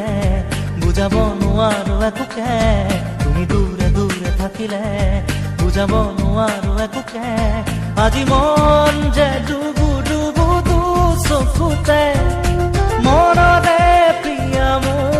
থাকিলে বুজাব নোৱাৰো একোকে। তুমি দূৰে দূৰে থাকিলে বুজাব নোৱাৰো একোকে। আজি মন যে ডুবু ডুবু দু চকুতে, মনৰে প্ৰিয়া মোৰ।